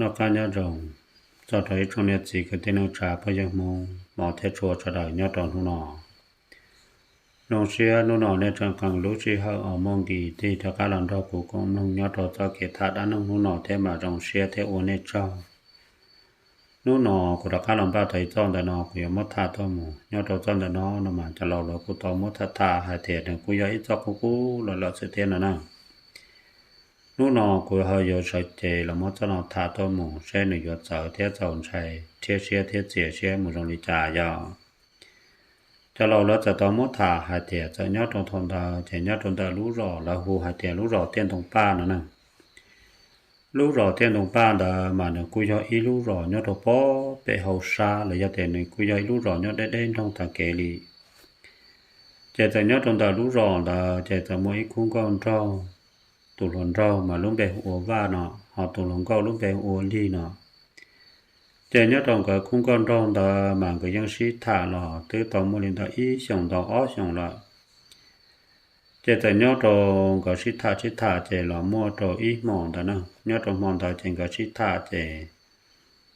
Noj qab nyob zoo txog rau ib tsoom niam txiv kwv tij neej tsa phooj ywg Hmoob hmov thiab tshua sawv daws nyob rau hnub no. Zoo siab hnub no nej tseem qee lub sij hawm uas muaj nqis tig rov qab los nrog kuv koom mloog nyob rau txoj kev tham dab neeg hnub no thiab mam zoo siab thiab ua nej tsaug. Hnub no kuv rov qab los npaj tau ib txoj ntawm no kuv yuav muab tham tuaj mus. Nyob rau txoj ntawm no no mas cov laus lawv kuj tau muab tham tham hais tias nws kuj yog ib txoj qub qub los lawm xwb thiab no na. Hnub no kuv ho yuav sawv cev los muab txoj no tham tuaj mus seb nws yuav txawv thiab txaus ntshai thiab siab thiab txias siab mus zoo li cas yog. Cov laus lawv txawm tau muab tham hais tias txawm nyob rau thaum ntawd ces nyob rau ntawm lub zos lawv hu hais tias lub zos Tiaj Ntoo Paj no na. Lub zos Tiaj Ntoo Paj ntawd mas nws kuj yog ib lub zos nyob rau pob pem hauv sab los yog tias nws kuj yog ib lub zos nyob deb deb nroog tag kev li. Ces txawm nyob rau ntawm lub zos ntawd ces txawm muaj ib khub nkauj nraug, tus hluas nraug mas lub npe hu ua Vaj no, ho tus hluas nkauj lub npe hu ua Lig no. Ces nyob rau nkawd khub nkauj nraug ntawd mas nkawd yeej sib tham los twb tau muaj li ntawm ib xyoos ntau ob xyoos lawm. Ces txawm nyob rau nkawd sib tham sib tham ces los muaj rau ib hmos ntawd na, nyob rau hmo ntawd ces nkawd sib tham ces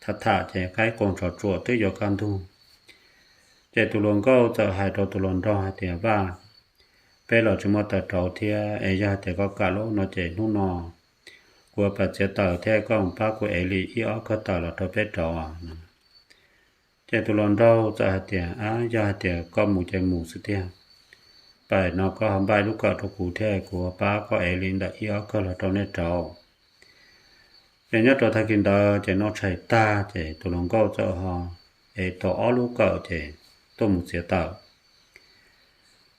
tham tham ces qaib qua tsov tsuam twb yuav kaj ntug. Ces tus hluas nkauj txawm hais rau tus hluas nraug hais tias, Vaj, peb los tsis muaj taws rauv thiab es yog hais tias koj kam lawm no ces hnub no kuv yuav pab txiav taws thiab koj pab kuv ev li ib ob kawm taws los rau peb rauv. Ces tus hluas nraug txawm hais tias, Ab, yog hais tias koj mus ces mus xwb tiag. Pab no koj ho npaj lub kawm rau kuv thiab kuv pab koj ev li ntawm ib ob kawm los rau nej rauv. Ces nyob rau tag kis ntawd ces noj tshais tag ces tus hluas nkauj txawm ho ev tau ob lub kawm ces tuaj mus txiav taws.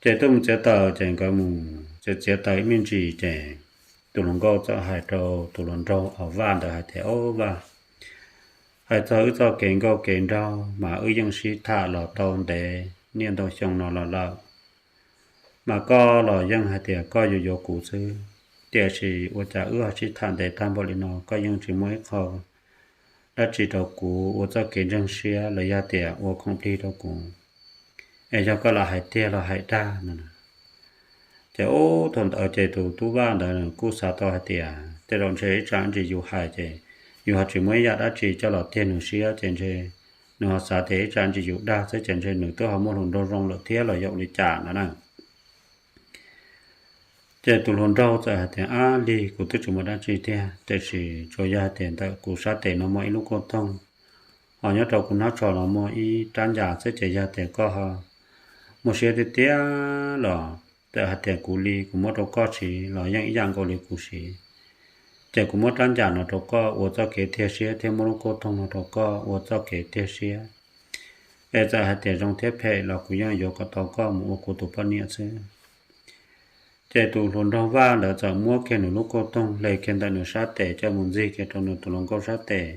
Ces tuaj mus txiav taws ces nkawd mus txiav txiav taws ib me ntsis ces tus hluas nkauj txawm hais rau tus hluas nraug uas Vaj ntawd hais tias, Au Vaj, hais txog wb txoj kev nkauj kev nraug mas wb yeej sib tham los tau ntev niaj ntau xyoo no los lawm. Mas koj los yeej hais tias koj yuav yuav kuv xwb, tiam sis ua cas wb ho sib tham ntev tag npaum li no koj yeej tsis muaj ib qho dab tsi rau kuv ua txoj kev ntseeg siab los yog tias ua khoom plig rau kuv. Es yog koj lam hais tiag los hais dag no. Ces ub thaum ntawd ces tus tub Vaj ntawd kuj xav tau hais tias tej zaum ntshe ib tsam ntsis yus hais ces yus ho tsis muaj ib yam dab tsi coj los tiag nws siab ces ntshe nws ho xav tias ib tsam ntsis yus dag xwb ces ntshe nws twb ho muaj hluas nraug zoo lawm thiab los yog ua li cas no na. Ces tus hluas nraug txawm hais tias, Ab Lig, kuv twb tsis muaj dab tsi tiag, tiam sis tsuas yog hais tias ntawm kuv sab tes no muaj ib lub kauj toog, ho nyob rau kuv hnab tsho no muaj ib rab ncas xwb ces yog tias koj ho muaj siab tiag tiag los txawm hais tias kuv li kuv muab rau koj siv los yeej ib yam nkaus li kuv siv. Ces kuv muab rab ncas no rau koj ua txoj kev tiag siab thiab muab lub kauj toog no rau koj ua txoj kev tiag siab. Es txawm hais tias zoo thiab phem los kuv yeej yuav kom tau koj mus ua kuv tus poj niam xwb. Ces tus hluas nraug Vaj ntawd txawm muab kiag nws lub kauj toog hle kiag ntawm nws sab tes coj mus ntxig kiag rau nws tus hluas nkauj sab tes,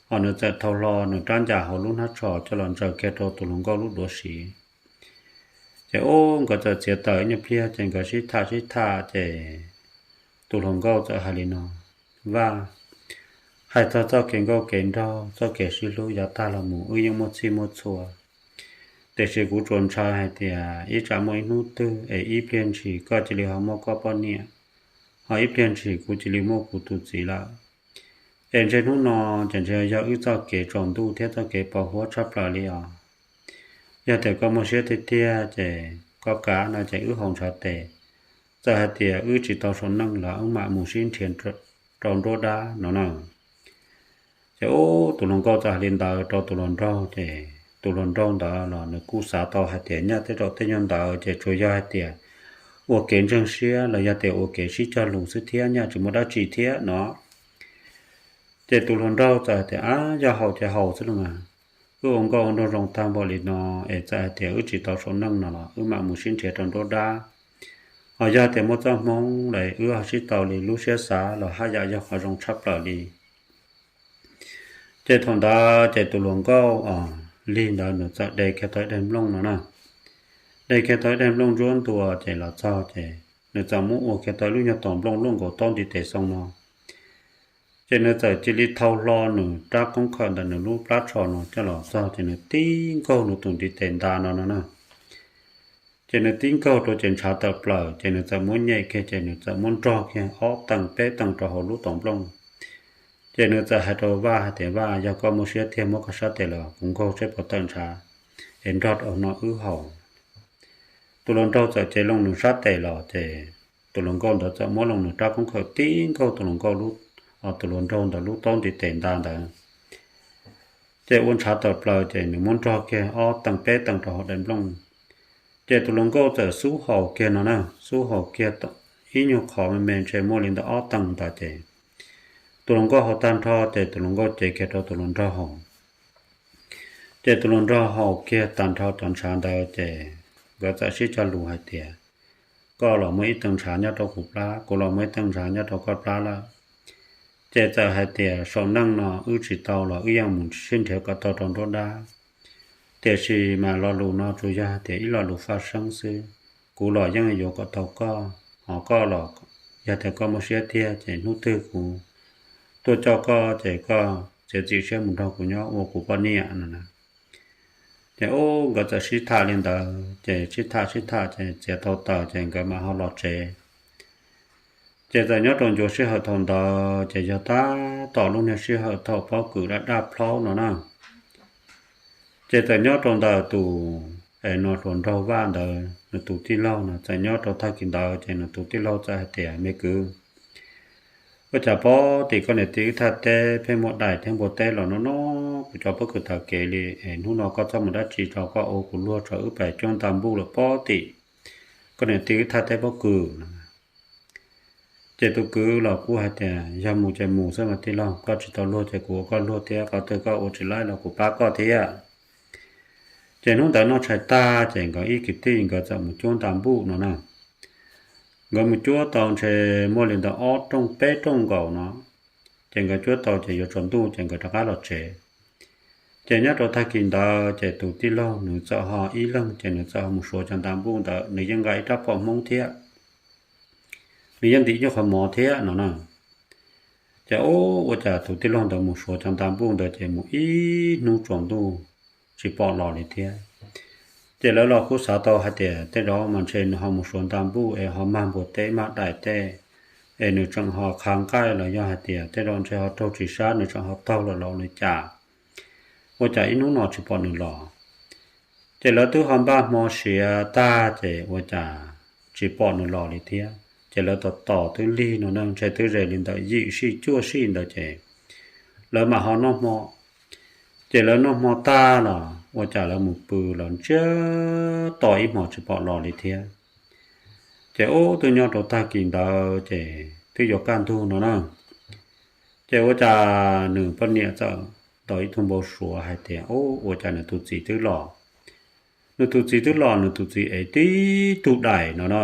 ho nws txawm thau hlo nws rab ncas hauv lub hnab tsho coj los ntsaws kiag rau tus hluas nkauj lub duav siv. Ces ub nkawd txawm txiav taws ib nyuag pliag ces nkawd sib tham sib tham ces tus hluas nkauj txawm hais li no, Vaj, hais txog txoj kev nkauj kev nraug txoj kev sib hlub yav tag los mus wb yeej muaj txhij muaj txhua, tiam sis kuv tsuas ntshai hais tias ib tsam muaj ib hnub twg es ib pliag ntshis koj cia li ho muaj koj poj niam, ho ib pliag ntshis kuv cia li muaj kuv tus txiv lawm. Es ntshe hnub no ces ntshe yog wb txoj kev tsaus ntuj thiab txoj kev pos huab tshaj plaws li os. Yog tias koj muaj siab tiag tiag ces koj kav no ces wb haus ntshav tes, txawm hais tias wb tsis tau saum neej los wb mam mus sib nrhiav rau nruab dab no na. Ces ub tus hluas nkauj txawm hais li ntawd rau tus hluas nraug ces tus hluas nraug ntawd los nws kuj xav tau hais tias nyaj tej zaum tej nyuag ntawd ces tsuas yog hais tias ua kev ntseeg siab los yog tias ua kev sib cog lus xwb thiab nyaj tsis muaj dab tsi thiab no. Ces tus hluas nraug txawm hais tias, Ab, yog haus ces haus xwb los mas, wb ua nkauj ua nraug zoo tag npaum li no es txawm hais tias wb tsis tau saum neej no los wb mam mus sib nrhiav rau nruab dab, ho yog tias muaj txoj hmoo lawm wb ho sib tau li, lub siab xav los haj yam yog qhov zoo tshaj plaws li. Ces thaum ntawd ces tus hluas nkauj os Lig ntawd nws txawm de kiag tau ib daim nplooj no na, de kiag tau ib daim nplooj ntsuab ntua ces los txog ces nws txawm muab ua kiag tau ib lub nyuag tom nplooj luaj nkaus taub ntiv tes xoo no. Ces nws txawm cia li thau hlo nws rab koob khawm ntawm nws lub plab tsho no coj los txog ces nws tib nkaug nws tus ntiv tes nta no no na. Ces nws tib nkaug rau ces ntshav tawm plaws ces nws txawm muab nyem kiag ces nws txawm muab nrog kiag ob teeg peb teeg rau hauv lub tom nplooj. Ces nws txawm hais rau Vaj hais tias, Vaj, yog koj muaj siab tiag muab koj sab tes los kuv nkaug seb puas tawm ntshav es nrog rau no wb haus. Tus hluas nraug txawm cev loo nws sab tes los ces tus hluas nkauj ntawd txawm muab loo nws rab koob khaws tib nkaug tus hluas nkauj, tus hluas nraug ntawd lub taub ntiv tes nta ntawd, ces ua ntshav tawm plaws ces nws muab nrog kiag ob teev peb teev rau hauv daim nplooj. Ces tus hluas nkauj txawm xub haus kiag no na, xub haus kiag ib nyuag qhov me me ntshe muaj li ntawm ob teev ntawd ces tus hluas nkauj haus tag nrho ces tus hluas nkauj cev kiag rau tus hluas nraug haus. Ces tus hluas nraug haus kiag tag nrho cov ntshav ntawd ces nkawd txawm sib cog lus hais tias, koj los muaj ib teev ntshav nyob rau kuv plab, kuv los muaj ib teev ntshav nyob rau koj plab lawm. Ces txawm hais tias saum neej no wb tsis tau los wb yeej mus sib nrhiav kom tau rau nruab dab, tiam sis mas lo lus no tsuas yog hais tias ib lo lus faj seeb xwb. Kuv los yeej yuav kom tau koj, ho koj los yog tias koj muaj siab tiag ces hnub twg kuv tuaj coj koj ces koj txiav txim siab mus nrog kuv nyob ua kuv poj niam no na. Ces ub nkawd txawm sib tham li ntawd ces sib tham sib tham ces txiav tau taws ces nkawd mam ho los tsev. Ces txawm nyob rau ncua sij hawm thaum ntawd ces yog tab tom lub niag sij hawm thaum pob kws daj daj plhaub no na. Ces txawm nyob rau ntawm tus, es no hluas nraug Vaj ntawd nws tus tij laug no txawm nyob rau tag kis ntawd ces nws tus tij laug txawm hais tias, me kwv, ua cas pob tim koj niam tij wb thaj teb pheej muaj dais thiab npua teb los no no kuv cov pob kws taug kev li es hnub no koj txhob mus dab tsi tso koj ua kuv luag tso wb pais cuab ntaj npuj lawm pob tim koj niam tij wb thaj teb pob kws no. Ces tus kwv los kuj hais tias, yog mus ces mus xwb mas tij laug, koj tsis tau luag ces kuv ua koj luag thiab, qhov twg koj ua tsis laib los kuv pab koj thiab. Ces hnub ntawd noj tshais tag ces nkawd ib kwv tij nkawd txawm mus cuab ntaj npuj no na. Nkawd mus cuab tau ntshe muaj li ntawm ob rooj peb rooj nkaus no, ces nkawd cuab tau ces yuav tsaus ntuj ces nkawd rov qab los tsev. Ces nyob rau tag kis ntawd ces tus tij laug nws txawm ho ib leeg ces nws txawm ho mus suav cov ntaj npuj ntawd, nws yeej nqa ib rab phom Hmoob thiab, nws yeej ntim ib nyuag qhov mov thiab no na. Ces ub ua cas tus tij laug ntawd mus suav cov ntaj npuj ntawd ces mus ib hnub tsaus ntuj tsis pom los li thiab. Ces lawv los kuj xav tau hais tias tej zaum mas ntshe nws ho mus suav ntaj npuj es ho mag npua teb mag dais tej, es nws tseem ho qha nqaij los yog hais tias tej zaum ntshe ho raug tsis sab nws tseem ho taug lawm los ua li cas, ua cas ib hnub no tsis pom nws los. Ces lawv twb ho npaj hmo siav tag ces ua cas tsis pom nws los li thiab. Ces lawv tos tos twb lig no na, ntshe twb ze li ntawm yim sij cuaj sij ntawd ces lawv mam ho noj hmo. Ces lawv noj hmo tag los ua cas lawv mus pw los ntsiag to ib hmos tsis pom los li thiab. Ces ub twb nyob rau tag kis ntawd ces twb yuav kaj ntug no na. Ces ua cas nws poj niam txawm ntaus ib tug npau suav hais tias, ub, ua cas nws tus txiv twb los. Nws tus txiv twb los, nws tus txiv ev tib tug dais no na.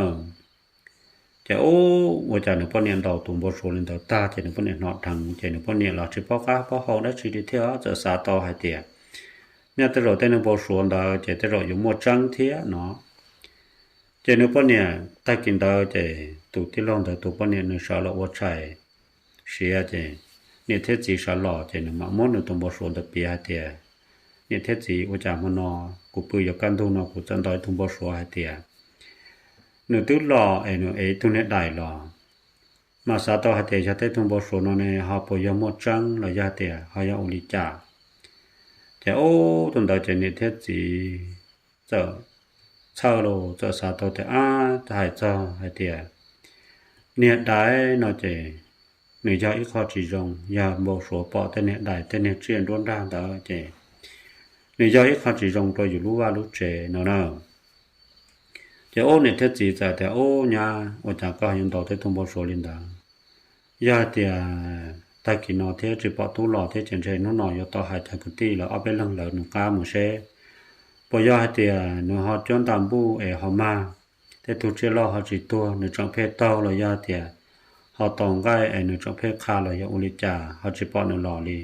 Ces ub, ua cas nws poj niam ntaus tus npau suav li ntawd tag ces nws poj niam hnov dheev ces nws poj niam los tsis paub qab paub hau dab tsi li thiab, txawm xav tau hais tias nyaj tej zaum tej neeg npau suav ntawd ces tej zaum yuav muaj tseeb thiab no. Ces nws poj niam tag kis ntawd ces tus tij laug ntawd tus poj niam nws sawv los ua tshais siav ces niam thiab txiv sawv los ces nws mam muab nws tus npau suav ntawd piav hais tias, niam thiab txiv, ua cas hmo no kuv pw yuav kaj ntug no kuv txawm ntaus ib tug npau suav hais tias nws twb los es nws ev ib tug niag dais los. Mas xav tau hais tias yog tej tug npau suav no ne ho puas yog muaj tseeb los yog hais tias ho yog ua li cas. Ces ub, tus ntawd ces niam thiab txiv txawm txhawj los txawm xav tau tias, ab, hais txog hais tias niag dais no ces nws yog ib qho tsis zoo, yog npau suav pom tej niag dais tej niag tsiaj nruab nrag ntawd ces nws yog ib qho tsis zoo rau yus lub vaj lub tsev no na. Ces ub, niam thiab txiv txawm tias, ub nyab, ua cas koj yuav ntaus tej tug npau suav li ntawd? Yog hais tias tag kis no thiab tsis pom tub los thiab ces ntshe hnub no yuav tau hais cov kwv tij lawv ob peb leeg lawv nws qab mus seb puas yog hais tias nws ho cuab ntaj npuj es ho mag, tej tug tsiaj loj ho tsis tuag nws tseem pheej taug los yog hais tias ho tos nqaij es nws tseem pheej qha los yog ua li cas ho tsis pom nws los li.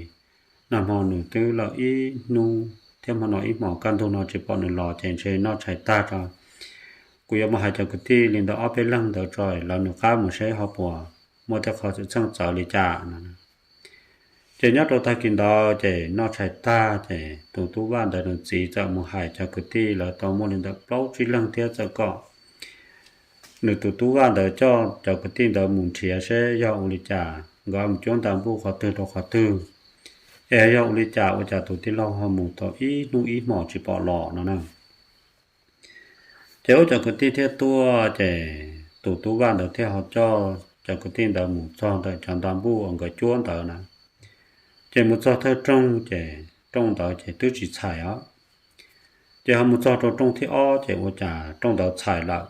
Nag hmo nws twb lawm ib hnub thiab hmo no ib hmos kaj ntug no tsis pom nws los ces ntshe noj tshais tag tso kuv yuav mus hais cov kwv tij li ntawd ob peb leeg ntawd tso lawv nws qab mus seb ho puas muaj tej qho xwm txheej txawv li cas no. Ces nyob rau tag kis ntawd ces noj tshais tag ces tus tub Vaj ntawd nws txiv txawm mus hais cov kwv tij lawv tau muaj li ntawm plaub tsib leeg thiab txawm kom nws tus tub Vaj ntawd coj cov kwv tij ntawd mus nrhiav seb yog ua li cas nkawd mus cuab nta npuj qhov twg rau qhov twg, es yog ua li cas ua cas tus tij laug ho mus tau ib hnub ib hmos tsis pom los no na. Ces ub cov kwv tij thiaj tuaj, ces tus tub vaj ntawd thiaj ho coj cov kwv tij ntawd mus txog ntawm cov nta npuj uas nkawd cuab ntawd na. Ces mus txog thawj rooj, ces rooj ntawd ces twb tsis txhais os. Ces ho mus txog rau rooj thib ob, ces ua cas rooj ntawd txhais lawm.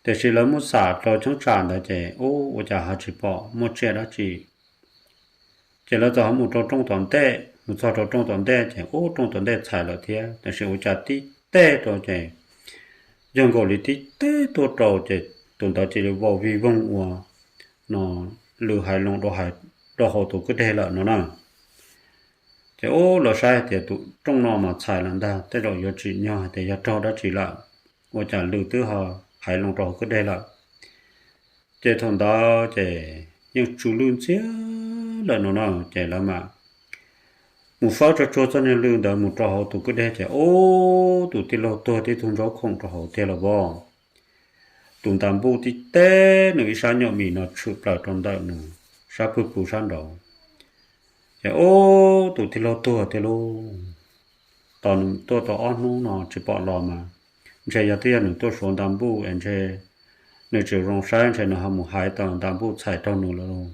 Tiam sis lawv muab xam rau cheeb tsam ntawd, ces ub ua cas ho tsis pom muaj tsiaj dab tsi. Ces lawv txawm ho mus rau rooj tom ntej, mus txog rau rooj tom ntej, ces ub rooj tom ntej txhais lawm thiab, tiam sis ua cas tib teg rau ces yog nkaus li tib teg tuaj rau, ces tus ntawd cia li vau vig voog ua no lw hais loo rau hauv tus kwj deg lawm no na. Ces ub lawv saib hais tias tus rooj no mas txhais lawm ntag, tej zaum yuav tsim nyog hais tias yog raug dab tsi lawm, ua cas lw twb ho hais loo rau hauv kwj deg lawm. Ces thaum ntawd ces yeej tsw lwj ntxiag lawm no na, ces lawv mam mus fawb tsuag tsuag txoj niag lw ntawd mus rau hauv tus kwj deg, ces ub tus tij laug tuag tib tug ntsaub khoom rau hauv tiag los as. Tus nta npuj tib teg nws ib sab nyuam mis no tshwm plaws rau ntawm nws sab pwg pw sab nraud. Ces ub tus tij laug tuag tiag lauj. Tos nws tuaj tau ob hnub no tsis pom los mas ntshe yog twb yog nws tuaj suav nta npuj es ntshe nws tsis zoo saib, ntshe nws ho mus hais tau nta npuj txhais raug nws lawm lauj.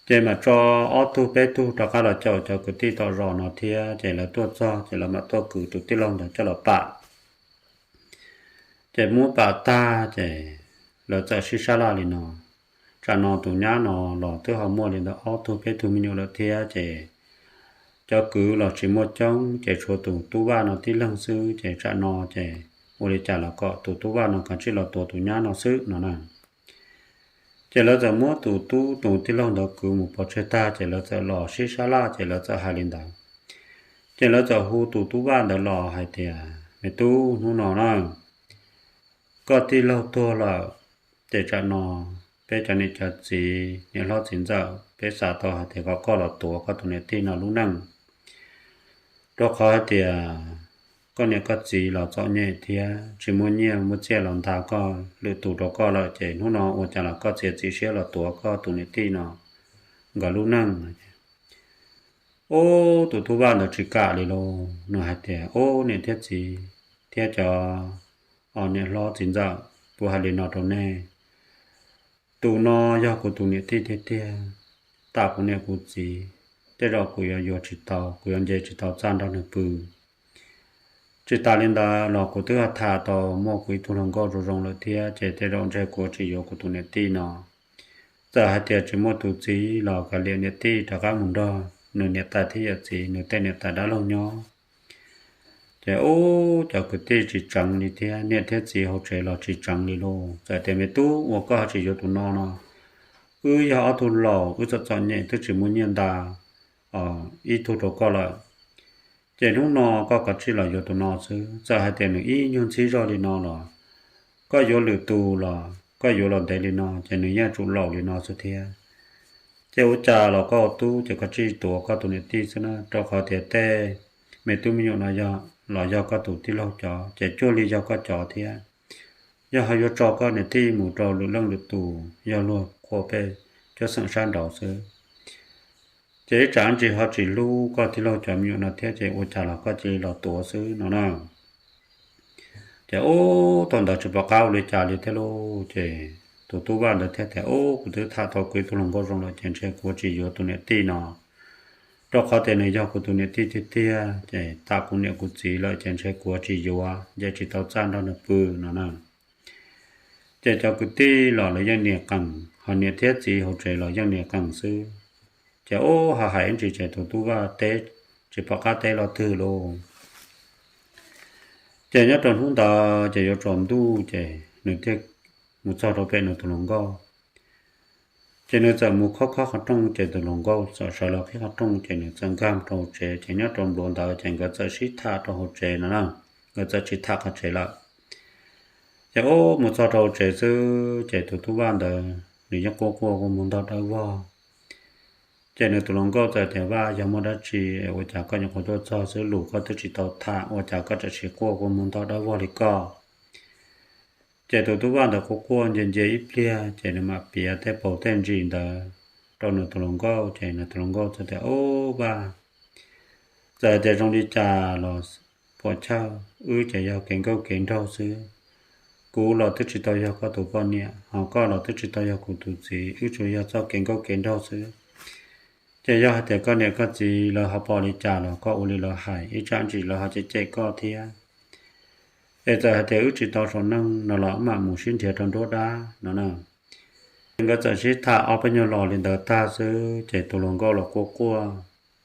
Ces mam tso ob tug peb tug rov qab los caum cov kwv tij tom zos no thiab, ces lawv tuaj txog ces lawv mam tuaj kwv tus tij laug ntawd coj los pam. Ces muab pam tag ces lawv txawm sib sab laj li no, tsam no tus nyab no los twb ho muaj li ntawd ob tug peb tug me nyuam lawm thiab, ces cov kwv los tsis muaj coob, ces tshuav tus tub vaj no tib leeg xwb, ces tsam no ces ua li cas los kom tus tub vaj no kav tsij los tuav tus nyab no xwb no na. Ces lawv txawm muab tus tub tus tij laug ntawd kwv mus pov tseg tag, ces lawv txawm los sib sab laj, ces lawv txawm hais li ntawd. Ces lawv txawm hu tus tub vaj ntawd los hais tias, me tub, hnub no na koj tij laug tuag lawm, ces tsam no peb cov niam cov txiv, niam hlob txiv ntxawm, peb xav tau hais tias kom koj los tuav koj tus niam tij no lub neej, rau qhov hais tias koj niam koj txiv los txom nyem thiab tsis muaj nyiaj muaj txiaj los nta koj lwm tus rau koj lawm, ces hnub no ua cas los koj txiav txim siab los tuav koj tus niam tij no nkawd lub neej. Ub tus tub vaj ntawd tsis kam li lauj, nws hais tias, ub niam thiab txiv thiab cov niam hlob txiv ntxawm, kuv hais li no rau nej, tus no yog kuv tus niam tij tiag tiag, tam kuv niam kuv txiv, tej zaum kuv yuav yuav tsis tau, kuv yuav nce tsis tau txaj nrog nws pw. Tsis tas li ntawd los kuv twb tham tau muaj kuv ib tug hluas nkauj zoo zoo lawm thiab, ces tej zaum ntshe kuv tsis yuav kuv tus niam tij no. Txawm hais tias tsis muaj tus txiv los kav liam niam tij rov qab mus nrog nws niam tais thiab yawm txiv, nws tej niam tais dab laug nyob. Ces ub cov kwv tij tsis tseev li thiab, niam thiab txiv hauv tsev los tsis tseev li lauj. Txawm tias me tub, ua koj ho tsis yuav tus no no, wb yog ob tug laus, wb txom txom nyem twb tsis muaj nyiaj nta ib tug rau koj lawm, ces hnub no koj kav tsij los yuav tus no xwb. Txawm hais tias nws ib nyuag ntxhib zog li no los, koj yuav lwm tus los koj yuav los ntev li no ces nws yeej tsum laus li no xwb thiab. Ces ua cas los koj ua tub ces koj tsij tuav koj tus niam tij xwb na, rau qhov tias tej me tub me nyuam no los yog koj tus tij laug cov, ces cuag li yog koj cov thiab. Yog ho yuav tso koj niam tij mus rau lwm leej lwm tus, yog luag qhuas pej cuab xeem sab nraud xwb, ces ib tsam ntsis ho tsis hlub koj tij laug cov me nyuam no thiab, ces ua cas los koj cia li los tuav xwb no na. Ces ub thaum ntawd tsis pom qab ua li cas li thiab lauj, ces tus tub vaj ntawd thiaj tias, ub, kuv twb tham tau kuv ib tug hluas nkauj zoo lawm, ces ntshe kuv tsis yuav tus niam tij no, rau qhov tias nws yog kuv tus niam tij tiag tiag, ces tam kuv niam kuv txiv lawm, ces ntshe kuv tsis yuav, nce tsis tau txaj nrog nws pw no na. Ces cov kwv tij los lawv yeej nias qees, ho niam thiab txiv hauv tsev los yeej nias qees xwb. Ces ub ho hais ib ntsis ces tus tub vaj teb tsis pom qab teb los twg lauj. Ces nyob rau hnub ntawd ces yuav tsaus ntuj ces nws thiaj mus txog rau pem nws tus hluas nkauj. Ces nws txawm mus khob khob qhov rooj, ces tus hluas nkauj txawm sawv los qhib qhov rooj, ces nws txawm nkag rau hauv tsev, ces nyob rau npluav ntawd ces nkawd txawm sib tham rau hauv tsev no na, nkawd txawm tsis tham qhov tsev lawm. Ces ub mus txog rau hauv tsev xwb, ces tus tub vaj ntawd nws yeej quaj quaj quaj muag ntog dawb vog. Ces nws tus hluas nkauj txawm tias, vaj, yog muaj dab tsi ua cas koj nyuam qhuav tuaj txog xwb, lus koj twb tsis tau tham, ua cas koj tseem quaj quaj muag ntog dawb vog li koj? Ces tus tub Vaj ntawd quaj quaj nce nce ib pliag ces nws mam piav tej paus tej ntsis ntawd rau nws tus hluas nkauj, ces nws tus hluas nkauj txawm tias, Ub Vaj, txawm hais tias zoo li cas los puam chawj, wb ces yog kev nkauj kev nraug xwb. Kuv los twb tsis tau yog koj tus poj niam, ho koj los twb tsis tau yog kuv tus txiv, wb tsuas yog txoj kev nkauj kev nraug xwb. Ces yog hais tias koj niam koj txiv lawv ho pom li cas los koj ua li lawv hais, ib tsam ntsis lawv ho cem cem koj thiab. Es txawm hais tias wb tsis tau saum neej no los wb mam mus sib nrhiav rau nruab dab no na. Ces nkawd txawm sib tham ob peb nyuag los li ntawd tag xwb ces tus hluas nkauj los quaj quaj,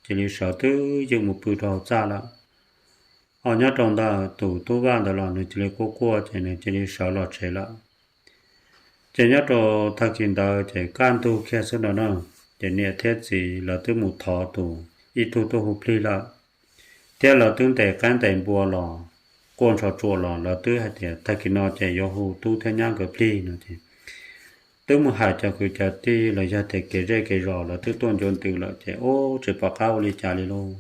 cia li sawv twb ywm mus pw rau hauv txaj lawm. Ho nyob rau ntawm tus tub Vaj ntawd los nws cia li quaj quaj ces nws cia li sawv los tsev lawm. Ces nyob rau tag kis ntawd ces kaj ntug kiag xwb no na, ces niam thiab txiv lawv twb mus thov tus ib tug tuaj hu plig lawm, thiab lawv twb ntes qaib ntes npua los quaj ntsho tsuam los lawv twb hais tias tag kis no ces yuav hu tub thiab nyab nkawd plig no ces twb mus hais cov kwv cov tij los yog tias kev zej kev zos lawv twb tuaj ncua ntws lawm ces ub tsis pom qab ua li cas li lauj.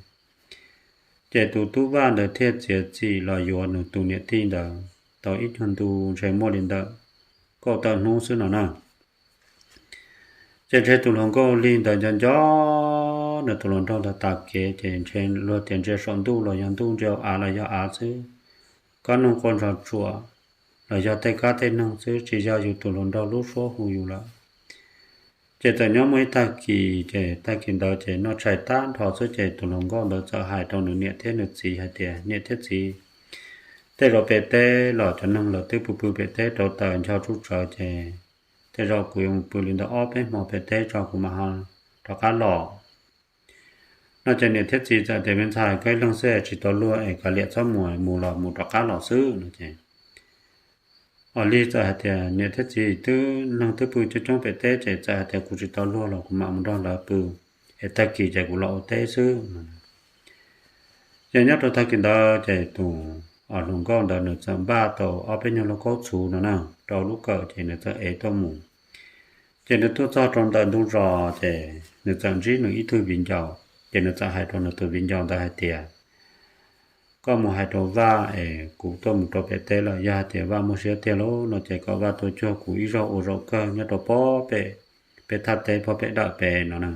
Ces tus tub Vaj ntawd thiaj txiav txim los yuav nws tus niam tij ntawd tau ib nyuag ntu ntshe muaj li ntawm kaum tawm hnub xwb no na. Ces ntshe tus hluas nkauj lig ntawd nco nco nws tus hluas nraug ntawd tas kev ces ntshe luag tias ntsia saum ntuj los yog ntuj, ntsia hauv av los yog av xwb. Kab noog quaj ntsho tsuam los yog tej kab tej noog xwb, tsis yog yus tus hluas nraug lub suab hu yus lawm. Ces txawm nyob muaj ib tag kis ces tag kis ntawd ces noj tshais tag nrho xwb ces tus hluas nkauj ntawd txawm hais rau nws niam thiab nws txiv hais tias, Niam thiab txiv, tej zaum pem teb los cov neeg lawv twb pw pw pem teb rau tawm ncho tsuj tsawv ces tej zaum kuv yuav mus pw li ntawm ob peb hmo pem teb tso kuv mam ho rov qab los. No ces niam thiab txiv txawm tias, Me ntxhais, koj ib leeg xwb tsis tau luag es kav liam txhob mus, mus los mus rov qab los xwb no ces Os Lig txawm hais tias, Niam thiab txiv, twb neeg twb pw coob coob pem teb ces txawm hais tias kuv tsis tau luag los kuv mam mus nrog lawv pw, es tag kis ces kuv los ua teb xwb. Ces nyob rau tag kis ntawd ces tus hluas nkauj ntawd nws txawm npaj tau ob peb nyuag lauj kaub txhuv no na rau lub kawm ces nws txawm ev tuaj mus. Ces nws tuaj txog rau ntawm ntug zos ces nws txawm ntsib nws ib tug viv ncaus, ces nws txawm hais rau nws tus viv ncaus ntawd hais tias, Koj mus hais rau Vaj es kuv tuaj mus rau pem teb lawm, yog hais tias Vaj muaj siab tiag lauj no ces kom Vaj tuaj cuag kuv ib zaug ua zaum kawg nyob rau pob pem peb thaj teb pob pem dawm pem no na.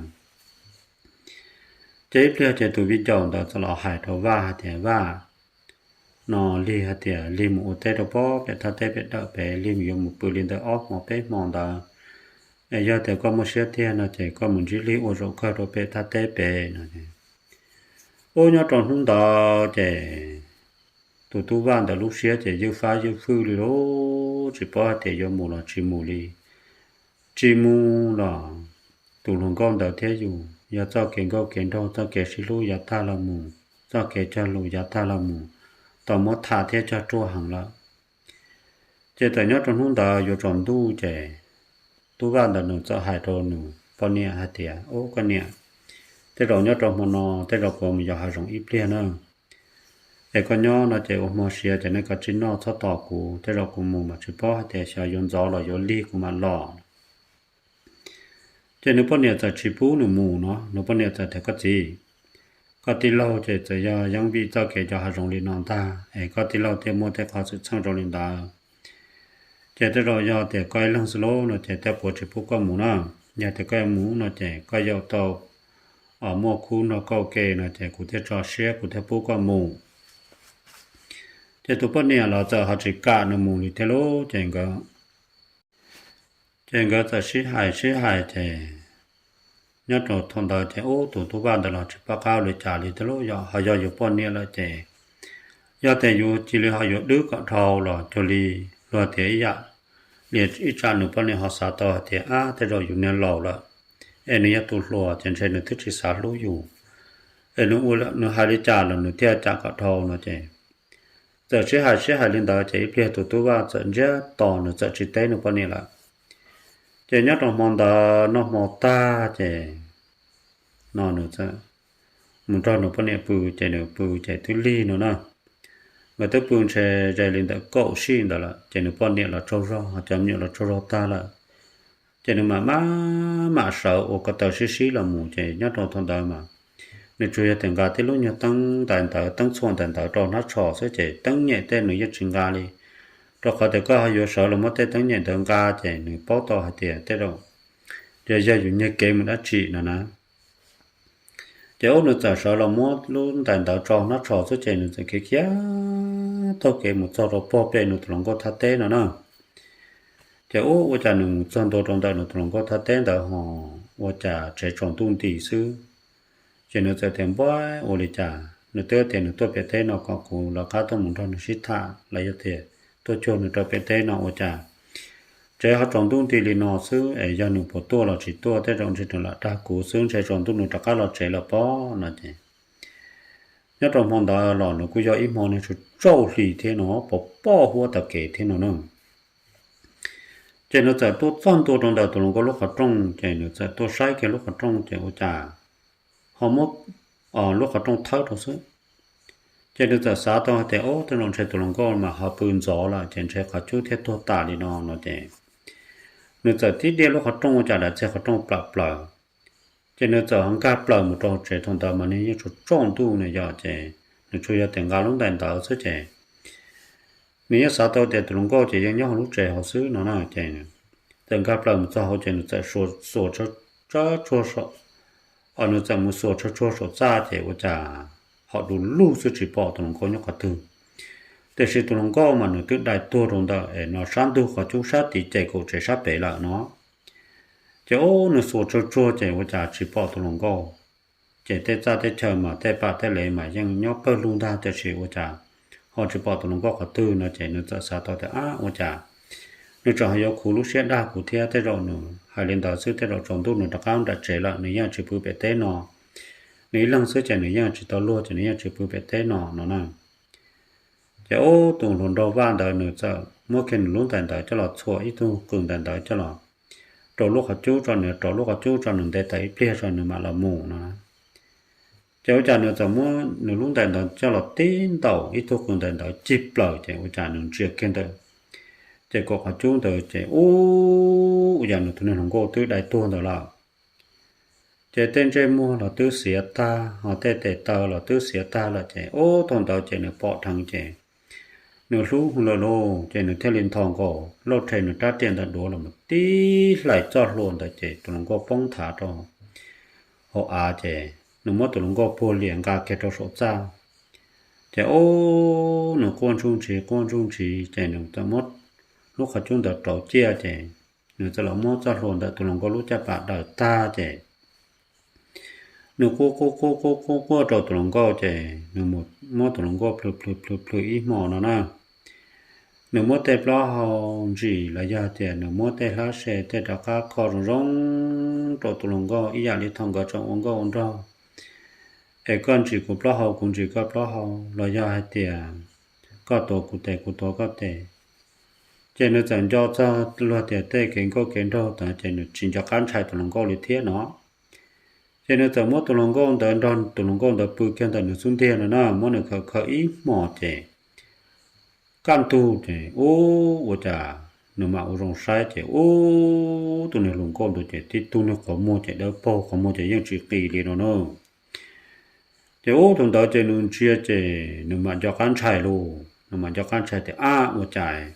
Ces ib pliag ces tus viv ncaus ntawd txawm los hais rau Vaj hais tias, Vaj, no Lig hais tias Lig mus ua teb rau pob pem thaj teb pem dawm pem, Lig mus yuav mus pw li ntawm ob hmo peb hmo ntawd, es yog tias koj muaj siab tiag no ces koj mus ntsib Lig ua zaum kawg rau pem thaj teb pem no. Ub, nyob rau hnub ntawd ces tus tub Vaj ntawd lub siab ces ywj fab ywj fwj li lauj, tsis paub hais tias yuav mus los tsis mus li. Tsis mus los tus hluas nkauj ntawd thiab yus yog txoj kev nkauj kev nraug, txoj kev sib hlub yav tag los mus, txoj kev cog lus yav tag los mus, tau muab tham thiab cog ruaj heev lawm. Ces txawm nyob rau hnub ntawd yuav tsaus ntuj ces tub Vaj ntawd nws txawm hais rau nws poj niam hais tias, Ub, koj niam, tej zaum nyob rau hmo no tej zaum kuv mus yos hav zoov ib pliag na, es koj nyob no ces ua hmo siav ces nej kav tsij noj txhob tos kuv, tej zaum kuv mus mas tsis paub hais tias xyov yuav ntxov los yuav lig kuv mam los. Ces nws poj niam txawm tsis pub nws mus no, nws poj niam txawm tias, Koj txiv, koj tij laug ces txawm yog yeej vim txoj kev cov hav zoov li no ntag es koj tij laug thiaj muaj tej qhov xwm txheej zoo li ntawd. Ces tej zaum yog tias koj ib leeg xwb lauj no ces tej quav tsis pub koj mus na. Yog tias koj yuav mus no ces koj yuav tau muaj khub nrog koj ua ke no ces kuv thiaj tso siab kuv thiaj pub koj mus. Ces tus poj niam los txawm ho tsis kam nws mus li thiab lauj, ces nkawd ces nkawd txawm sib hais sib hais ces nyob rau thaum ntawd ces ub tus tub Vaj ntawd los tsis paub qab ua li cas li thiab lauj, yog ho yog yus poj niam lawm ces yog tias yus cia li ho yuav dwb kom dhau los cuag li luag tias ib yam li ib tsam nws poj niam ho xav tau hais tias, Ab, tej zaum yus niag laus lawm es nws yog tus hluas ces ntshe nws twb tsis xav hlub yus, es nws ua nws hais li cas los nws thiaj cam kom dhau no ces txawm sib hais sib hais li ntawd ces ib pliag tus tub Vaj txawm ntsiag to nws txawm tsis teb nws poj niam lawm. Ces nyob rau hmo ntawd noj hmo tag ces no nws txawm mus nrog nws poj niam pw, ces nws pw ces twb lig no na. Nkawd twb pw ntshe ze li ntawm kaum sij ntawd lawm ces nws poj niam los tsaug zog, cov me nyuam los tsaug zog tag lawm. Ces nws mam maj mam sawv ua ko taw sib sib los mus ces nyob rau thaum ntawd mas nws tsuas yog tias nqa tib lub nyuag teeb ntais ntawd, teeb txhuam ntais ntawd rau hnab tsho xwb ces teeb nyem tej nws yeej tsis nqa li. Rau qhov tias koj ho yuav sawv los muab tej teeb nyem ntawd nqa ces nws paub tau hais tias tej zaum yog yog yus nyiag kev mus dab tsi no na. Ces ub nws txawm sawv los muab lub ntais ntawd tso nab tsho xwb ces nws txawm khiav khiav taug kev mus txog rau pog pem nws tus hluas nkauj thaj teb no na. Ces ub ua cas nws mus txog ntua rau ntawm nws tus hluas nkauj thaj teb ntawd ho ua cas tsev tsaus ntuj nti xwb. Ces nws txawm tias npab ua li cas nws twb tias nws tuaj pem teb no kom kuv lawv qab tuaj mus nrog nws sib tham los yog tias tuaj cuag nws rau pem teb no ua cas tsev ho tsaus ntuj nti li no xwb es yog nws puas tuaj los tsis tuaj tej zaum ntshe nws lam dag kuv xwb ntshe tsaus ntuj nws rov qab los tsev lawm pob no ces nyob rau hmo ntawd los nws kuj yog ib hmo nws tsaus tsauj hli thiab no pos poj huab taw kev thiab no na. Ces nws txawm tuaj txog ntua rau ntawm tus hluas nkauj lub qhov rooj ces nws txawm tuaj saib kiag lub qhov rooj ces ua cas ho muab lub qhov rooj thawb rau xwb. Ces nws txawm xav tau hais tias ub tej zaum ntshe tus hluas nkauj mas ho pw ntxov lawm ces ntshe qhov cub thiaj tuag tas li no no ces nws txawm tib diaj lub qhov rooj ua cas daim txiag qhov rooj plam plaws. Ces nws txawm ho nkag plaws mus rau tsev thaum ntawd mas nws yeej tsaus tsauj ntuj no yog ces nws tsuas yog tias nqa lub ntais ntawd xwb ces nws yeej xav tau tias tus hluas nkauj ces yeej nyob hauv lub tsev hauv xwb no na ces txawm nkag plaws mus txog hauv ces nws txawm xuas tsuag, nws txawm mus xuas tsuag tsuag saum txaj ces ua cas ho du lug xwb tsis pom tus hluas nkauj nyob qhov twg. Tiam sis tus hluas nkauj mas nws twb dai tuag rau ntawm es no sab ntug qhov cub sab tid ces kaum tsev sab pem lawm no. Ces ub nws xuas tsuag tsuag ces ua cas tsis pom tus hluas nkauj. Ces tej txaj teb chaws mas tej pam tej lev mas yeej nyob pawg lug ntag tiam sis ua cas ho tsis pom tus hluas nkauj qhov twg no ces nws txawm xav tau tias ab ua cas nws tseem ho yuav khuv lub siab dag kuv thiab tej zaum nws hais li ntawd xwb tej zaum tsaus ntuj nws rov qab nram tsev lawm nws yeej tsis pw pem teb no. Nws ib leeg xwb ces nws yeej tsis tau luag ces nws yeej tsis pw pem teb no no na. Ces ub tus hluas nraug vaj ntawd nws txawm muab kiag nws lub ntais ntawd coj los txhuam ib tug qws ntais ntawd coj los rau lub qhov cub tso nws rau lub qhov cub tso nws nte tawm ib pliag tso nws mam los mus no. Ces ua cas nws txawm muab nws lub ntais ntawd coj los tib ntaus ib tug qws ntais ntawd cig plaws ces ua cas nws ntsia kiag ntawm ces kaum qhov cub ntawd ces ub ua cas nws tus niag hluas nkauj twb dai tuag ntawd lawm. Ces tej ntsej muag los twb xiav tag ho tej tes taw los twb xiav tag lawm ces ub thaum ntawd ces nws pom dheev ces nws hlub lawm lauj ces nws thiaj li nthos nkaus lauj rhe nws rab riam ntawm duav los mus tib hlais txoj hlua ntawd ces tus hluas nkauj poob nthav rau hauv av ces nws muab tus hluas nkauj puag liam nqa kiag rau saum txaj. Ces ub nws quaj ntsuj ntsiv quaj ntsuj ntsiv ces nws txawm muab lub qhov cub ntawd rauv ciaj ces nws txawm los muab txoj hlua ntawm tus hluas nkauj lub caj pas daws tag ces nws quaj quaj quaj quaj quaj quaj rau tus hluas nkauj ces nws mus muab tus hluas nkauj plhws plhws plhws plhws ib hmo no na. Nws muab tej plaub hau ntsim los yog tias nws muab tej hlab se tej rov qab kho zoo zoo rau tus hluas nkauj ib yam li thaum nkawd tseem ua nkauj ua nraug, es koj ntsim kuv plaub hau kuv ntsim koj plaub hau los yog hais tias koj tuav kuv tes kuv tuav koj tes. Ces nws txawm nco txog luag tias tej kev nkauj kev nraug tod ces nws tsis nco qab ntshai tus hluas nkauj li thiab no. Ces nws txawm muab tus hluas nkauj ntawd nrog tus hluas nkauj ntawd pw kiag ntawm nws xub ntiag no na muab nws khawm khawm ib hmos ces kaj ntug ces ub ua cas nws mam ua zoo saib ces ub tus niag hluas nkauj ntawd ces tib tug niag qhov muag ces dawb paug qhov muag ces yeej tsis qis li no na. Ces ub thaum ntawd ces nws ntsia ces nws mam nco qab ntshai lauj, nws mam nco qab ntshai tias ab ua cas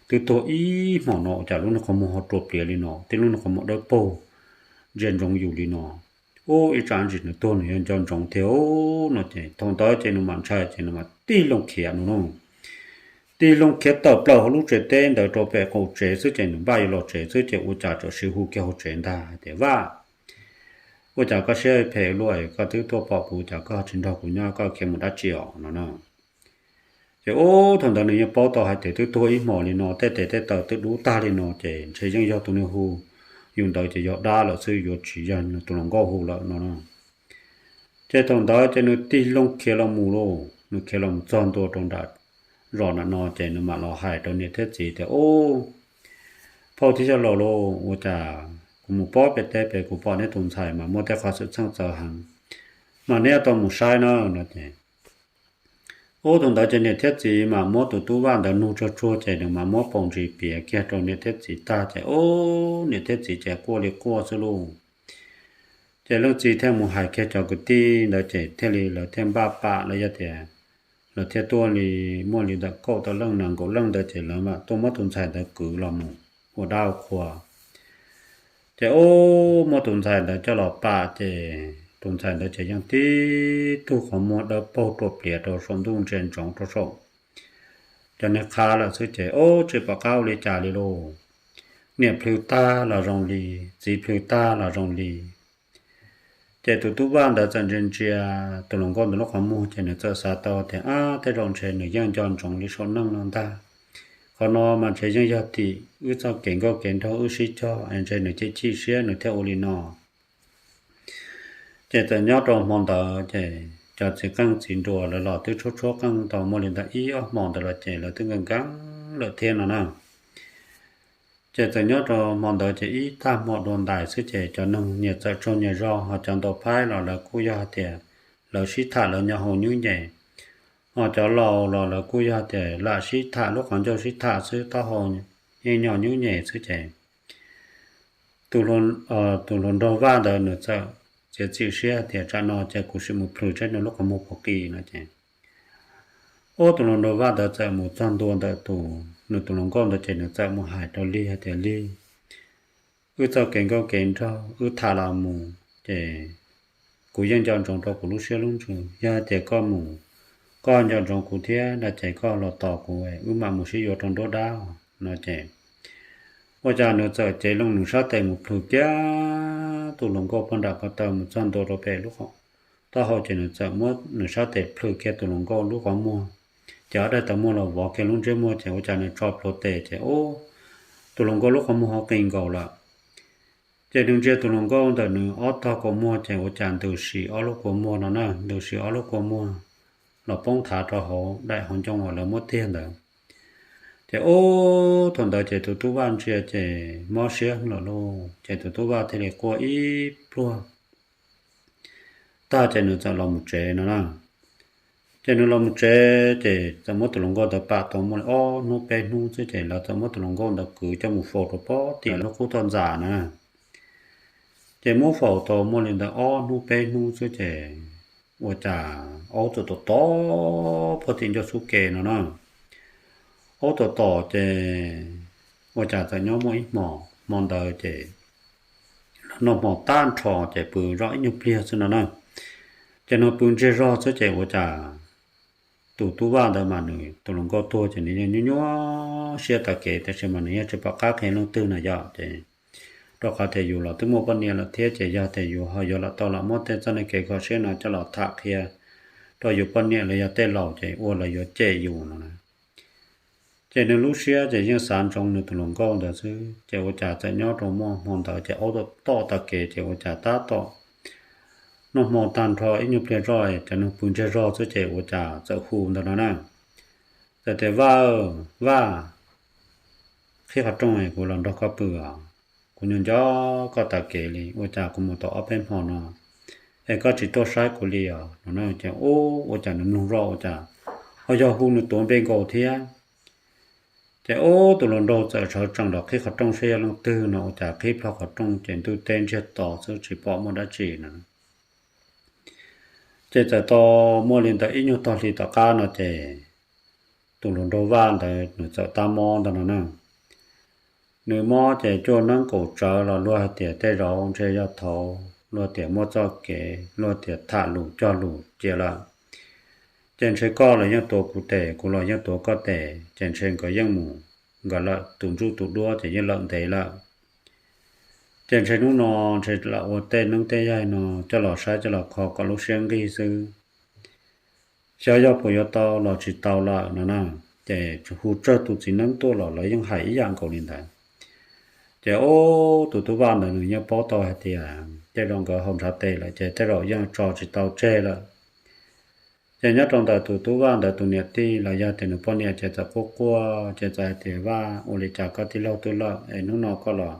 twb tuag ib hmos no ua cas lub niag qhov muag ho rua pliav li no, tib lub niag qhov muag dawb paug ntsia ntsoov yus li no. Ub ib tsam ntsis nws tuag nws yuav nco ntsoov thiab no ces thaum ntawd ces nws mam ntshai ces nws mam tig loo khiav no na. Tig loo khiav tawm plaws hauv lub tsev teb ntawd rau pem qaum tsev xwb ces nws npaj yuav los tsev xwb ces ua cas txawm sib hu kiag hauv tsev ntag hais tias Vaj, ua cas koj siab phem luaj es koj twb tuaj pom kuv cas koj tsis nrog kuv nyob koj khiav mus dab tsi os no na. Ces ub thaum ntawd nws yeej paub tau hais tias twb tuag ib hmos li no tej tes tej taw twb dub tag li no ces ntshe yeej yog tus niag hu yus ntawd ces yog dab lawm xwb yuav tsis yog nws tus hluas nkauj hu lawm no na. Ces thaum ntawd ces nws tig loo khiav los mus lauj, nws khiav los mus txog ntua rau nram zos nram no ces nws mam los hais rau niam thiab txiv tias ub, phauj thiab yawg laus lauj, ua cas kuv mus pob pem teb pem kuv pom neb tus ntxhais mas muaj tej qhov xwm txheej txawv heev, mas neb tau mus saib na no ces ub thaum ntawd ces niam thiab txiv mas muab tus tub Vaj ntawd nug tsuag tsuag ces nws mas muab paus ntsis piav kiag rau niam thiab txiv tag ces ub niam thiab txiv ces quaj li quaj xwb lauj. Ces leej txiv thiaj mus hais kiag cov kwv tij ntawd ces thiaj li lawv thiaj npaj pam los yog tias lawv thiaj tuaj li muaj li ntawm kaum tawm leej nees nkaum leej ntawd ces lawv mam tuaj muab tus ntxhais ntawd kwv los mus ua dab ua qhua. Ces ub, muab tus ntxhais ntawd coj los pam ces tus ntxhais ntawd ces yeej tib tug qhov muag dawb paug ruam pliav rau saum ntuj ntsia ntsoov rau saum cov niag qhab lawm xwb ces ub, tsis pom qab ua li cas li lauj. Niam plhws tag los zoo li, txiv plhws tag los zoo li. Ces tus tub Vaj ntawd txawm ntsia ntsia tus hluas nkauj ntawd lub qhov muag ces nws txawm xav tau tias, ab, tej zaum ntshe nws yeej nco ntsoov li saum neej no ntag. Qhov no mas ntshe yeej yog tim wb txoj kev nkauj kev nraug wb sib cog es ntshe nws chim chim siab nws thiaj ua li no. Ces txawm nyob rau hmo ntawd ces cov txiv qeej txiv nruas lawv los twb tshuab tshuab qeej tau muaj li ntawd ib ob hmo ntawd los ces lawv twb nkees nkees lawm thiab no na. Ces txawm nyob rau hmo ntawd ces ib tag hmo dua ntais xwb ces cov neeg nyias txawm tsaug nyias zog, ho cov ntaus phaib los lawv kuj yog hais tias lawv sib tham lawv nyo hau nyub nyem, ho cov laus los lawv kuj yog tias lam sib tham lub qhov ncauj sib tham xwb, taub hau yeej nyo nyub nyem xwb ces tus hluas nraug Vaj ntawd nws txawm txiav txim siab tias tsam no ces kuv sim mus plhws seb nws lub qhov muag puas qis no ces ub, tus hluas nraug Vaj ntawd txawm mus txog ntua ntawm tus, nws tus hluas nkauj ntawd ces nws txawm mus hais rau Lig hais tias, Lig, wb txoj kev nkauj kev nraug wb tham los mus ces kuv yeej nco ntsoov rau kuv lub siab lub ntsws. Yog hais tias koj mus, koj nco ntsoov kuv thiab no ces koj los tos kuv, wb mam mus sib yuav rau nruab dab no ces ua cas nws txawm cev loo nws sab tes mus plhws kiag tus hluas nkauj puag nram ko taw mus txog ntua rau pem lub taub hau ces nws txawm muab nws sab tes plhws kiag tus hluas nkauj lub qhov muag, ces ob daim taw muag los vov kiag lub ntsej muag ces ua cas nws tso plhuav tes ces ub, tus hluas nkauj lub qhov muag ho qis nkaus lawm. Ces nws ntsia tus hluas nkauj ntawm nws ob tog kua muag ces ua cas ntws sim ob lub kua muag no na, ntws sim ob lub kua muag los poob thav rau hauv daim hauv ncoo uas lawv muab tiag ntawd. Ces ub, thaum ntawd ces tus tub Vaj ntsia ces mob siab lawm lauj, ces tus tub Vaj thiaj li quaj ib pluag tag ces nws txawm los mus tsev no na. Ces nws los mus tsev ces txawm muab tus hluas nkauj ntawd pam tau muaj li ob hnub peb hnub xwb ces lawv txawm muab tus hluas nkauj ntawd kwv coj mus faus rau pob tim lub qub toj ntxas na. Ces muab faus tau muaj li ntawd ob hnub peb hnub xwb ces ua cas aub txawm tom tom pob tim ncauj xub ke no na. Aub tom tom ces ua cas txawm nyob muaj ib hmo, hmo ntawd ces noj hmo tag nrho ces pw zoj ib nyuag pliag xwb no na. Ces nws pw ntsiag zog xwb ces ua cas tus tub Vaj ntawd mas nws tus hluas nkauj tuag ces nws yeej nyuaj nyuaj siab tag kev, tab sis mas nws yeej tsis pom qab qhia leej twg no yom. Ces rau qhov tias yus los twb muaj poj niam lawm thiab ces yog tias yus ho yuav los tau los muab tej txoj kev kho siab no coj los tham qhia rau yus poj niam los yog tej laus ces ua lawv yuav cem yus no na. Ces nws lub siab ces yeej xav ntsoov nws tus hluas nkauj ntawd xwb ces ua cas txawm nyob rau muaj hmo ntawd ces aub tom tom tag kev ces ua cas tab tom noj hmo tag nrho ib nyuag pliag zoj ces nws pw ntsiag zog xwb ces ua cas txawm hu ntawd no na. Txawm tias, Vaj, Vaj, qhib qhov rooj kuv los nrog koj pw os. Kuv nco nco koj tag kev li, ua cas kuv mus tau ob peb hmo no es koj tsis tuaj saib kuv li os no na. Ces ub, ua cas nws mloog zoj ua cas ho yog hu nws tuav npe nkaus thiab. Ces ub, tus hluas nraug txawm sawv tsees los qhib qhov rooj saib yog leej twg no, ua cas qhib plho qhov rooj ces ntuj teb ntsiag to xwb tsis pom muaj dab tsi no. Ces txawm tau muaj li ntawd ib nyuag tog hli tom qab no ces tus hluas nraug Vaj ntawd nws txawm tab mob ntag no na. Nws mob ces cuaj neeb kaum tsawv los luag hais tias tej zaum ntshe yog thaum luag tias muaj txoj kev luag tias tham lus cog lus cia lawm. Ces ntshe koj los yeej tuav kuv tes, kuv los yeej tuav koj tes, ces ntshe nkawd yeej mus nkawd lawm, tus ntsuj tus duab ces yeej lawm ntev lawm. Ces ntshe hnub no ntshe lam ua tej neeb tej yaig no coj los saib coj los kho kom lub siab nqig xwb, xyov yog puas yuav tau los tsis tau lawm no na. Ces hu tsawg tus txiv neeb tuaj los lawv yeej hais ib yam nkaus li ntawd. Ces ub, tus tub Vaj ntawd nws yeej paub tau hais tias tej zaum nkawd haus ntshav tes lawm ces tej zaum yeej tso tsis tau tseg lawm. Ces nyob rau ntawm tus tub Vaj ntawd tus niam tij los yog tias nws poj niam ces txawm quaj quaj ces txawm hais tias, Vaj, ua li cas koj tij laug twb lawm es hnub no koj los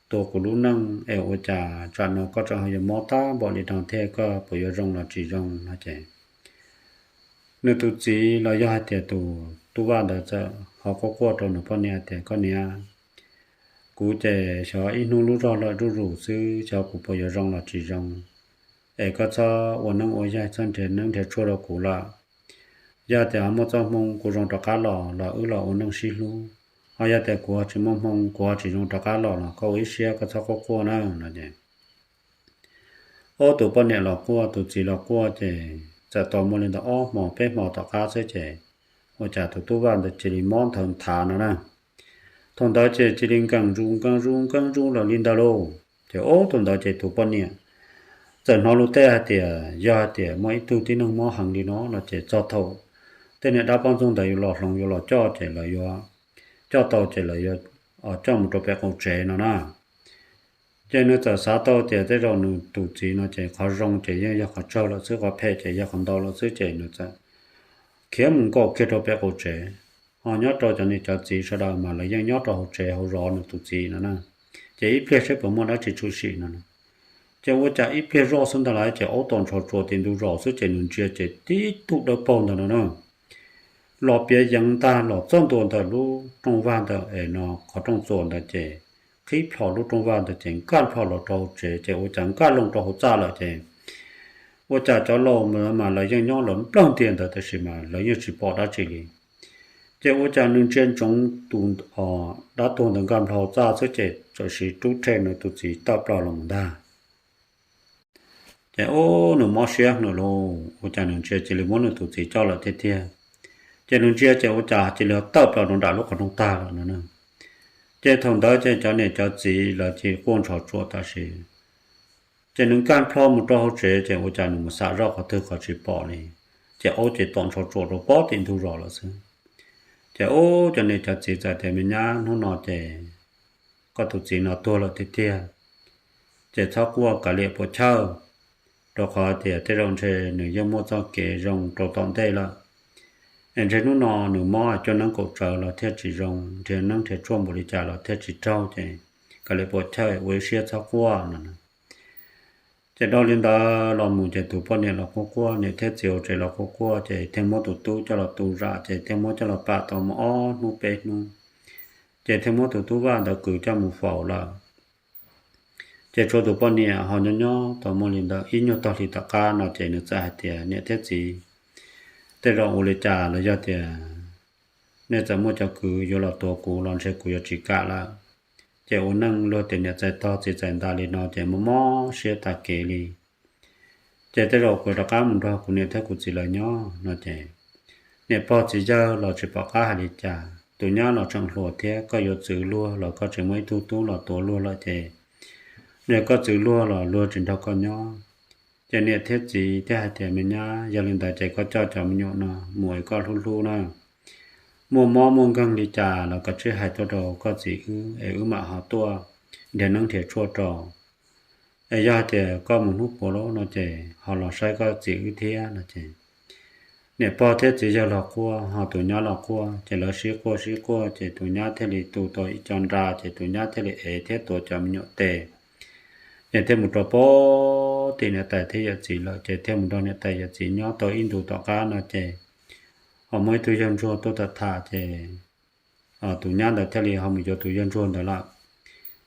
tuav kuv lub neej es ua cas tsam no koj tseem ho yuav mob tag npaum li no thiab, koj puas yuav zoo los tsis zoo no? Ces nws tus txiv los yog hais tias tus tub Vaj ntawd txawm ho quaj quaj rau nws poj niam hais tias, Koj niam, kuv ces xyov ib hnub lub zog lawm zuj zus xwb, xyov kuv puas yuav zoo los tsis zoo. Es koj txhob ua neeb ua yaig, txhob nrhiav neeb nrhiav tshuaj rau kuv lawm. Yog tias muaj txoj hmoo kuv zoo rov qab los los wb los ua neej sib hlub, ho yog tias kuv tsis muaj hmoo kuv tsis zoo rov qab los los koj ua ib siab koj txhob quaj quaj na no es ob tus poj niam los quaj tus txiv los quaj ces txawm tau muaj li ntawd ob hmo peb hmo tom qab xwb ces ua cas tus tub Vaj ntawd cia li mob nthawv nthav no na. Thaum ntawd ces cia li nkees zus nkees zus nkees zus los li ntawd lauj. Ces ob thaum ntawd ces tus poj niam txawm hnov lus tej hais tias yog hais tias muaj ib tug tib neeg mob heev li no no ces txog thaum tej niag dab poj ntxoog ntawd yuav los hloov yuav los coj ces lawv yuav coj tau ces lawv yuav coj mus rau pem qaum tsev no na. Ces nws txawm xav tau tias tej zaum nws tus txiv no ces qhov zoo ces yeej yog qhov tsawg lawm xwb, qhov phem ces yog qhov ntau lawm xwb ces nws txawm khiav mus nkaum kiag rau pem qaum tsev. Ho nyob rau cov niam cov txiv sawv daws mas lawv yeej nyob rau hauv tsev hauv zov nws tus txiv no na. Ces ib pliag saib puas muaj dab tsi tshwm sim no na. Ces ua cas ib pliag zoj xwb ntag lauj ces aub tom ntsho tsuas tim ntug zos xwb ces nws ntsia ces tib tug dawb paug ntawd no na los piav yeev ntag los txog ntua ntawm lub rooj vag ntawd es no qhov rooj txuas ntawd ces qhib plho lub rooj vag ntawd ces nkag plho los rau hauv tsev ces ua cas nkag loo rau hauv txaj lawm ces ua cas cov laus mas lawv yeej nyob lawv nplawg ntiag ntawd tab sis mas lawv yeej tsis pom dab tsi li. Ces ua cas nws ntsia ntsoov tus dab tuag ntawd nkag plho hauv txaj xwb ces txawm siv rub rhe nws tus txiv tawm plaws los mus ntag. Ces ub nws mob siab heev lawm lauj, ua cas nws ntsia cia li muab nws tus txiv coj lawm tiag tiag. Ces nws ntsia ces ua cas cia li tawm plaws rau nram lub qhov rooj tag lawm no na. Ces thaum ntawd ces cov niam cov txiv lawv cia li quaj ntsho tsuas tam sim ces nws nkag plho mus rau hauv tsev ces ua cas nws mus xam zoj qhov twg qhov tsis pom li. Ces aub ces tom ntsho tsuas rau pob tim ntug zos lawm xwb. Ces ub cov niam cov txiv txawm tias me nyab hnub no ces koj tus txiv no tuag lawm tiag tiag. Ces txhob quaj kav liam puas chawj, rau qhov tias tej zaum ntshe nws yeej muaj txoj kev zoo rau tom ntej lawm. Es ntshe hnub no nws mob cuaj neeb kaum tsawv los thiaj tsis zoo, nrhiav neeb nrhiav tshuaj npaum li cas los thiaj tsis raug ces kav liam puas chawj ua ib siab txhob quaj no. Ces dhau li ntawd los mus ces tus poj niam los quaj quaj, niam thiab txiv hauv tsev los quaj quaj ces thiaj muab tus tub coj los tu zam ces thiaj muab coj los pam tau mus ob hnub peb hnub. Ces thiaj muab tus tub Vaj ntawd kwv coj mus faus lawm. Ces tshuav tus poj niam ho nyob nyob tau muaj li ntawd ib nyuag tog hli tom qab no ces nws txawm hais tias niam thiab txiv, tej zaum ua li cas los yog tias nej txawm muaj cov kwv yuav los tuav kuv los ntshe kuv yuav tsis kam lawm. Ces ua neej luag tej niam txais tog txiv txais nta li no ces mob mob siab tag kev li. Ces tej zaum kuv rov qab mus nrog kuv niam thiab kuv txiv lawv nyob no ces niam pog txiv yawg los tsis pom qab hais li cas, tus nyab los tseem hluas thiab koj yuav txwv luag los koj tseem muaj ib tug tub los tuav luag lawm ces, yog koj txwv luag los luag tsis nrog koj nyob. Ces niam thiab txiv thiaj hais tias me nyab, yog li ntawd ces koj coj cov me nyuam no mus es koj hlub hlub na. Muaj mob muaj nkeeg li cas los koj tsij hais tuaj rau koj txiv wb es wb mam ho tuaj nrhiav neeb nrhiav tshuaj rau. Es yog hais tias koj mus hnub puav lawm no ces ho los saib koj txiv wb thiab no ces niam pog thiab txiv yawg los quaj ho tus nyab los quaj ces lawv sib quaj sib quaj ces tus nyab thiaj li tu tau ib co nra ces tus nyab thiaj li ev thiab tuav cov me nyuam tes, ces thiaj mus rau pem tim niam tais thiab yawm txiv lawm ces thiaj mus nrog niam tais yawm txiv nyob tau ib ntus tom qab no ces ho muaj ib tug yawg ntsuag tuaj tham tham ces tus nyab ntawd thiaj li ho mus yuav tus yawg ntsuag ntawd lawm.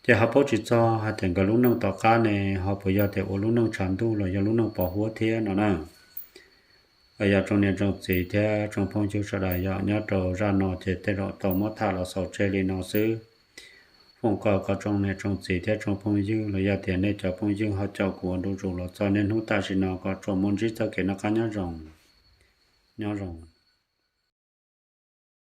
Ces ho paub tsis txog hais tias nkawd lub neej tom qab ne ho puas yog tias ua lub neej tshav ntuj los yog lub neej pos huab thiab no na. Yog tsoom niam tsoom txiv thiab tsoom phooj ywg sawv daws yog nyob rau zaj no ces tej zaum tau muab tham los xaus tseg li no xwb. Foom kom kom tsoom niam tsoom txiv thiab tsoom phooj ywg los yog tias nej cov phooj ywg ho caum kuv ua ntu zus los txog niaj hnub tam sim no kom tsuas muaj ntsib txoj kev noj qab nyob zoo. Nyob zoo.